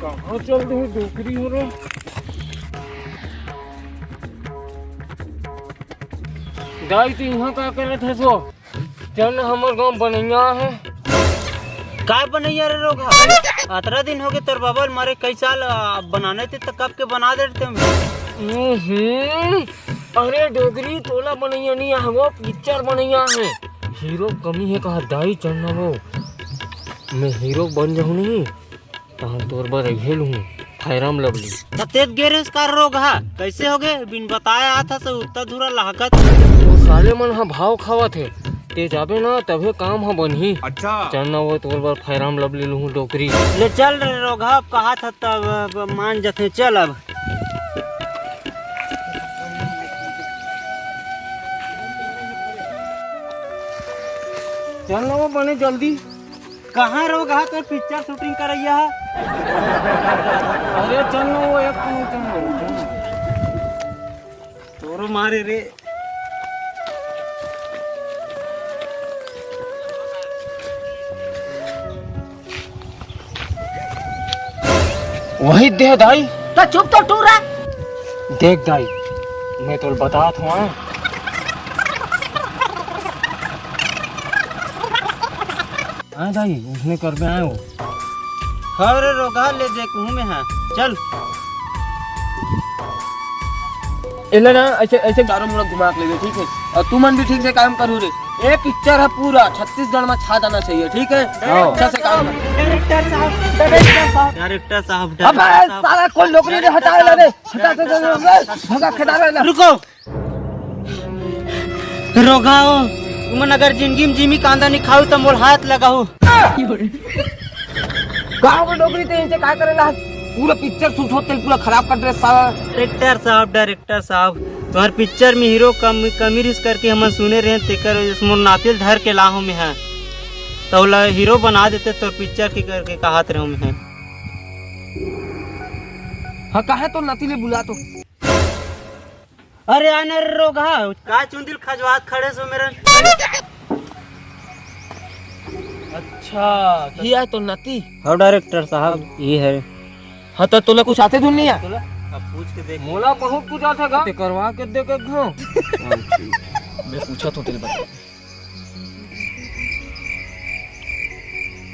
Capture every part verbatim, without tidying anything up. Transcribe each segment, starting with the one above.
कहाँ चल दे डोकरी हो रे? दाई, तू यहाँ का करत हस वो? चल ना, हमर गाँव बनैया हे। काय बनैया रे रोगहा? अतरा दिन होगे तोर बाबा ल मरे, कई साल, आ, बनाने थे त कब के बना देते हम। हम्म, अरे डोकरी, तोला बनैया नहीं आहे, वो पिक्चर बनैया हे। हीरो कमी हे कहा दाई, चल ना वो। मैं हीरो बन जाऊँ नहीं। तहन तोर बर रहिए लूहूँ, Fair and Lovely। त तेज गे रेहेस का रोगहा? कइसे होगे? बिन बताए आत हस, उत्ता धुरा लहकत। वो साले मन ह भाव खावत हे, ते जाबे ना तभे काम ह बनही। अच्छा। चल ना वो तोर बर Fair and Lovely लूहूँ डोकरी। ले चल रे रोगहा, अब कहात हस तब, अब मान जथे, चल अब। चल ना वो बने जल्दी। कहाँ रोगहा तोर पिक्चर शूटिंग करैया हे? अरे चल ना वो एक मिनट में। तोरो मारे रे। वही दे दाई। त चुप तो टूरा। देख दाई, मैं तोला बतात हूँ, हाँ? हाँ दाई, उसने कर में आए हो। हाँ रे रोगहा, ले देख हूँ मैं, हाँ। चल। एला ना ऐसे, ऐसे चारों मुड़ा घुमा के लेबे, ठीक है? और तुमन भी ठीक से काम करू रे। ए पिक्चर है पूरा छत्तीसगढ़ में छा जाना चाहिए, ठीक है? हाँ। अच्छा से काम कर। डायरेक्टर साहब, डायरेक्टर साहब। डायरेक्टर साहब, अबे डायरेक्टर साहब। साला कोई नौकरी नहीं, हटा ला रे। हटा दे, दे, दे, दे। भगा, खड़ा रहे ना। रुको। रोगहा हो, तुमन अगर जिंदगी में जिमी कांदा नहीं खाऊ त मोल हाथ लगाऊ। गाँव के डोकरी ते इनसे का करेला? पूरा पिक्चर शूट होते पूरा खराब कर दे साला। डायरेक्टर साहब, डायरेक्टर साहब, तुम्हार पिक्चर में हीरो कम, कमी रिस करके हमन सुने रहे, तेकर वजह से मोर नातिल धर के लाहो में है। तो ओला हीरो बना देते तोर पिक्चर के करके कहात रहे में है। हाँ, कहे तो नातिल बुला तो। अरे आना रे रोगहा, का चुंदिल खजवात खड़े सो मेरन? अच्छा, तो ये है तो नती। हाँ डायरेक्टर साहब, ये है। हाँ, तो तोला कुछ आथे धुन नहीं है? अब पूछ के देख। मोला बहुत कुछ आथे गा। ते करवा के देख एक घाव। मैं पूछा तो तेरे बता।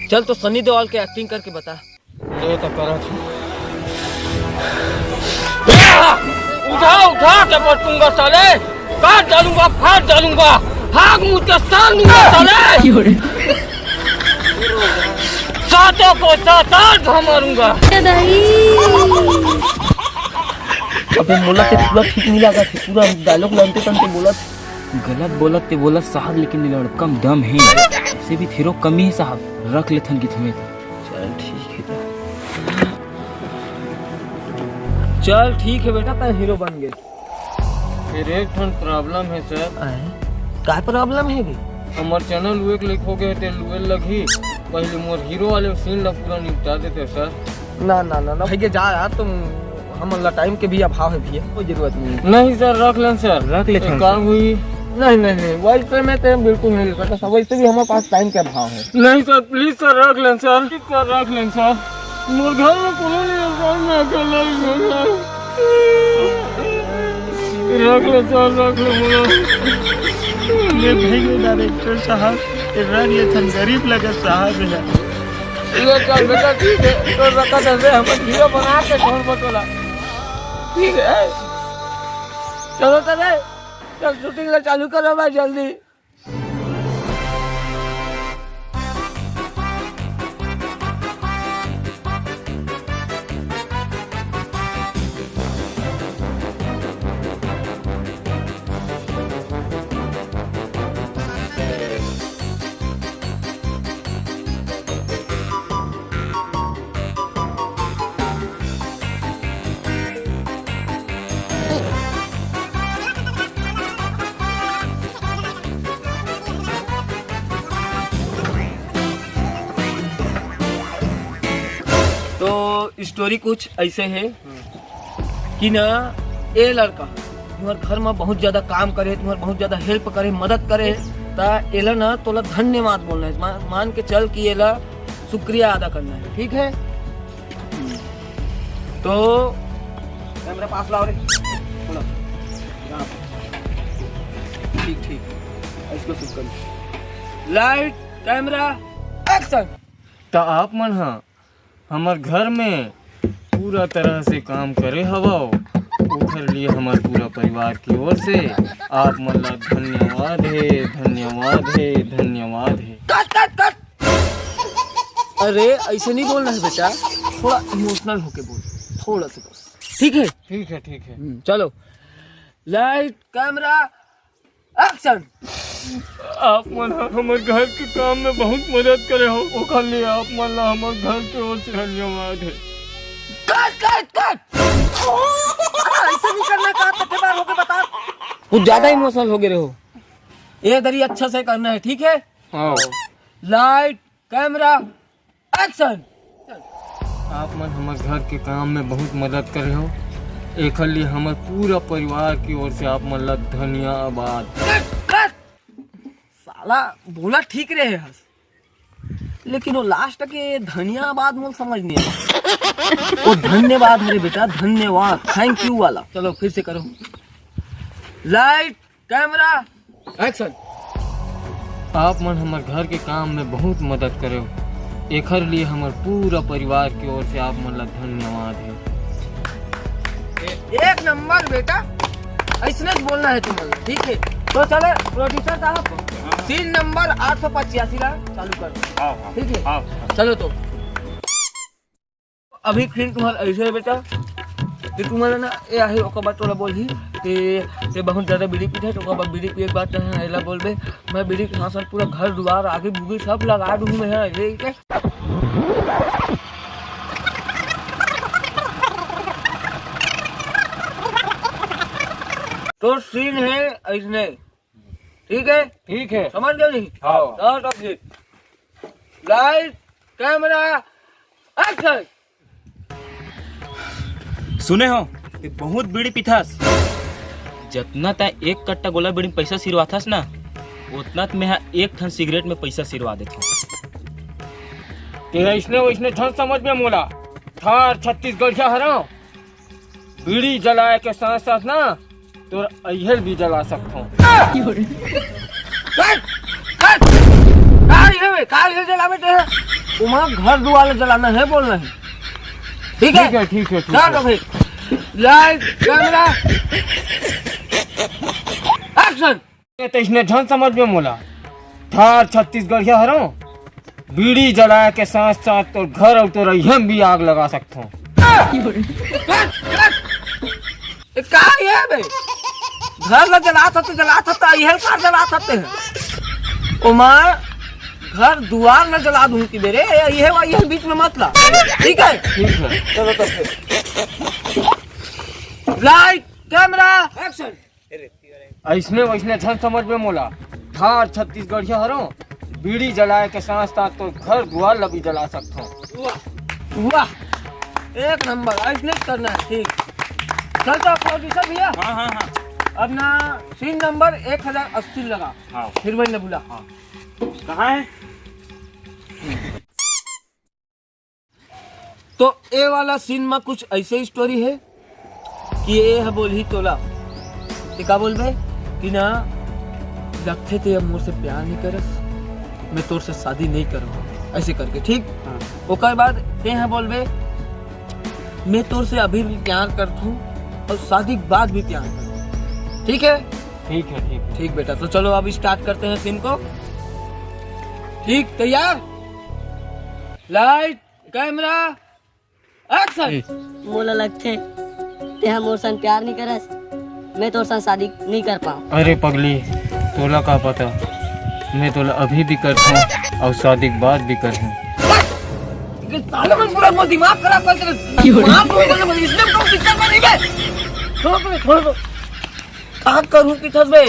चल तो सनी देओल के एक्टिंग करके बता। ले तो करत हूँ। उठा, उठा के पटकूंगा साले, काट डालूंगा, फाड़ डालूंगा, हाथ मुंह के सार दूंगा साले। सातों को सात आठ मारूंगा। अबे मोला ते पूरा ठीक नहीं लगा थे, पूरा डायलॉग लंते तंते बोला। गलत बोलत ते बोलत साहब, लेकिन लड़कम दम है। ऐसे भी फिरो कमी है साहब, रख लेथन की तुम्हें। चल ठीक है। चल ठीक है बेटा, तैं हीरो बन गए। फिर एक ठन प्रॉब्लम है सर। आए? का प्रॉब्लम है बे? हमर चैनल उएक लेक हो गए ते लुएल लगही। पहले मोर हीरो वाले सीन ला पूरा निपटा देते सर। ना, ना, ना, ना, भैया जा यार, तुम, हमन ला टाइम के भी अभाव है भैया, कोई जरूरत नहीं है। नहीं सर, रख लेन सर। रख लेथन एक काम सर। हुई। नहीं, नहीं, नहीं, वैसे मैं तेरे बिल्कुल नहीं ले सकता सर, वैसे भी हमारे पास टाइम के अभाव है। नहीं सर, प्लीज सर, रख लेन सर, प्लीज सर, रख लेन सर। मोर घर में कोनो नहीं है सर, मैं अकेला ही हूँ सर। रख ले सर, रख ले मोला। ये भैया डायरेक्टर साहब, ये रख लेथन, गरीब लगत साहब है। ले चल बेटा, ठीक है, तो रखा था रे, हम वीडियो बना के छोड़ बटोला। ठीक है, चलो तो रे, चल शूटिंग ला चालू करो भाई जल्दी। तो स्टोरी कुछ ऐसे है कि ना, ए लड़का तुम्हार घर में बहुत ज्यादा काम करे, तुम्हार बहुत ज्यादा हेल्प करे, मदद करे, ता एला ना तोला धन्यवाद बोलना है। मान, मान के चल कि एला शुक्रिया अदा करना है, ठीक है? तो कैमरा पास लाओ रे। बोलो। यहाँ। ठीक, ठीक। इसको शुरू करो। Light, camera, action. त आप मन ह हमर घर में पूरा तरह से काम करे हवव, ओखर लिए हमर पूरा परिवार की ओर से आप मन ला धन्यवाद हे, धन्यवाद हे, धन्यवाद हे। कट, कट, कट। अरे, ऐसे नहीं बोलना है बेटा, थोड़ा इमोशनल होके बोल, थोड़ा सा बस, ठीक है? ठीक है, ठीक है। हम्म, चलो, लाइट, कैमरा, एक्शन। आप मन ह हमर घर के काम में बहुत मदद करे हो, ओखर लिए आप मन ला हमर घर के ओर से धन्यवाद है। कट, कट, कट। अरे, ऐसे नहीं करना, कहा कितने बार होके बता। कुछ ज्यादा इमोशनल हो गए रहो। ये दरी अच्छा से करना है, ठीक है? हाँ। Light, camera, action. आप मन हमर घर के काम में बहुत मदद करे हो, एखर लिए हमर पूरा परिवार की ओर से आप मन ला धन्यवाद। कट, कट। साला बोला ठीक रहे हस, लेकिन वो लास्ट के धन्यवाद मोल समझ नहीं आया। वो धन्यवाद है रे बेटा, धन्यवाद, थैंक यू वाला। चलो फिर से करो। Light, camera, action. आप मन हमर घर के काम में बहुत मदद करे हो, एखर लिए हमर पूरा परिवार की ओर से आप मन ला धन्यवाद है। एक नंबर बेटा, ऐसने ज बोलना है तुम लोग, ठीक है? तो चले प्रोड्यूसर साहब, सीन नंबर आठ सौ पचासी ला चालू कर दो। हाँ, हाँ, ठीक है? हाँ। चलो तो। अभी फिर तुम्हारा ऐसे है बेटा कि तुम्हारा ना ये आहे, ओकर बाद तोला बोलही कि ते बहुत ज्यादा बीड़ी पीथे, तो ओकर बाद बीड़ी पिए के बाद ना एला बोलबे, मैं बीड़ी के साथ साथ पूरा घर दुआर आगे बूगी सब लगा दूंगी मैं, हाँ, ये के। तो सीन है ऐसने, ठीक है? ठीक है। समझ गए नहीं? हाँ। तो, तो फिर लाइट, कैमरा, एक्शन। सुने हो, ते बहुत बीड़ी पीथस। जतना तै एक कट्टा गोला बीड़ी में पैसा सिरवाथस ना, ओतना त मैं हा एक ठन सिगरेट में पैसा सिरवा देथों। ते अइसने वइसने झन समझ में मोला, थार छत्तीसगढ़िया हरव। बीड़ी जलाए के साथ साथ ना तोर अइहर भी जला सकथों। कट! कट! का हे बे? का हे जलावे ते? ओमा घर दुआर जलाना है, बोलना है। ठीक है? ठीक है, ठीक है, ठीक चल है। तो भाई। Light, camera, action. ए, तइसने झन समझ में मोला। थार छत्तीसगढ़िया हरव। बीड़ी जलाए के साथ साथ तोर घर अउ तोर अइहर भी आग लगा सकथों। ए, का हे बे? घर ल जलात हस त जलात हस त अइहर कार जलात हस ते? ओमा घर दुआर ल जला दूं कि बे रे, अइहर वइहर बीच में मत ला। ठीक है? ठीक है। चलो तो फिर। Light, camera, action. अइसने वइसने झन समझ में मोला। थार छत्तीसगढ़िया हरव, बीड़ी जलाए के साथ साथ तोर घर दुआर ल भी जला सकथों। वाह, वाह, एक नंबर, अइसने करना है, ठीक। चल तो प्रोड्यूसर भैया। हाँ, हाँ, हाँ। अब ना सीन नंबर एक हजार अस्सी लगा। हाँ। हीरोइन ल बुला। हाँ। कहाँ है? तो ए वाला सीन में कुछ ऐसे स्टोरी है कि ए ह बोलही तोला, ते का बोलबे कि ना, लगथे ते अब मोर से प्यार नहीं करस, मैं तोर से शादी नहीं करूँ, ऐसे करके, ठीक? हाँ। ओकर बाद ते ह बोलबे, मैं तोर से अभी भी प्यार करथूं और शादी के बाद भी प्यार करथूं, ठीक है? ठीक है, ठीक है। ठीक बेटा, तो चलो अब स्टार्ट करते हैं सीन को। ठीक, तैयार? Light, camera, action. मोला लगथे, तेहा मोर संग प्यार नइ करस, मैं तोर संग शादी नइ कर पाऊं। अरे पगली, तोला का पता, मैं तोला अभी भी करथों अउ शादी के बाद भी करहूं। ये साले मन पूरा मोर दिमाग खराब कर दे। दिमाग खराब कर दे, इसने तो पिक्चर में नहीं गए। छोड़ो, छोड़ो, छोड़ो। का करूं किथस बे?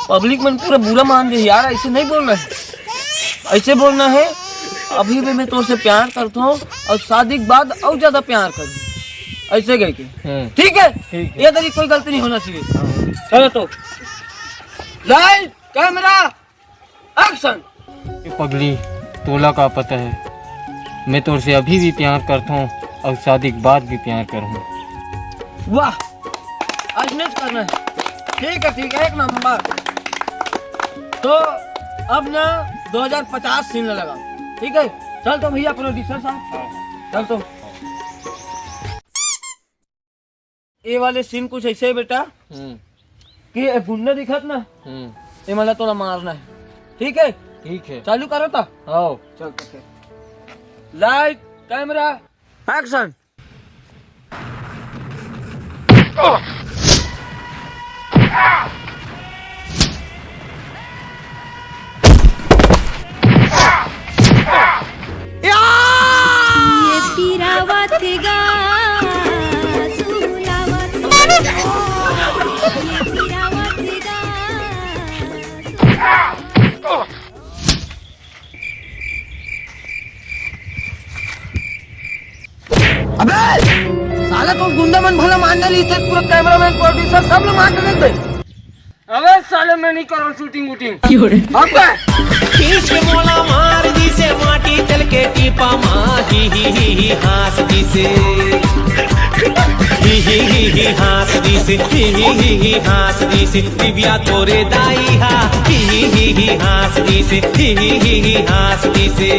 पब्लिक मन पूरा बुरा मान दे यार, ऐसे नहीं बोलना है, ऐसे बोलना है, अभी भी मैं तोर से प्यार करता हूँ और शादी के बाद और ज्यादा प्यार करूँ, ऐसे कह के। हम्म। ठीक है? ठीक है। ये तेरी कोई गलती नहीं होना चाहिए। चलो तो, लाइट, कैमरा, एक्शन। ए पगली, तोला का पता है, मैं तोर से अभी भी प्यार करता हूँ अउ शादी के बाद भी प्यार करहूँ। वाह, अइसने करना हे। ठीक हे, ठीक हे, एक नंबर। तो अब ना दो हज़ार पचास scene ला लगा, ठीक हे? चल तो भैया producer साहब, चल तो। ये वाले scene कुछ अइसे हे बेटा, हम्म। कि ये गुंडा दिखत ना, हम्म। ये मला तोला मारना हे, ठीक हे? ठीक हे। चालू करो तो। आओ। चल, ठीक हे। Light, camera, action। ये पीरावत गा, सुलावत गा, ये पीरावत गा। अबे साला, तो गुंडा मन भला मार नइ लिस, पूरा cameraman, producer सब ला मार देबे। अबे साले, मैं नहीं करूँ shooting वूटिंग। अब का? खींच के मोला मार दिसे, माटी चल के टीपा मा, ही ही ही ही हाँस दिसे। ही ही ही ही हाँस दिसे, ही ही ही ही हाँस दिसे, दिव्या तोरे दाई हा, ही ही ही ही हाँस दिसे, ही ही ही ही हाँस दिसे।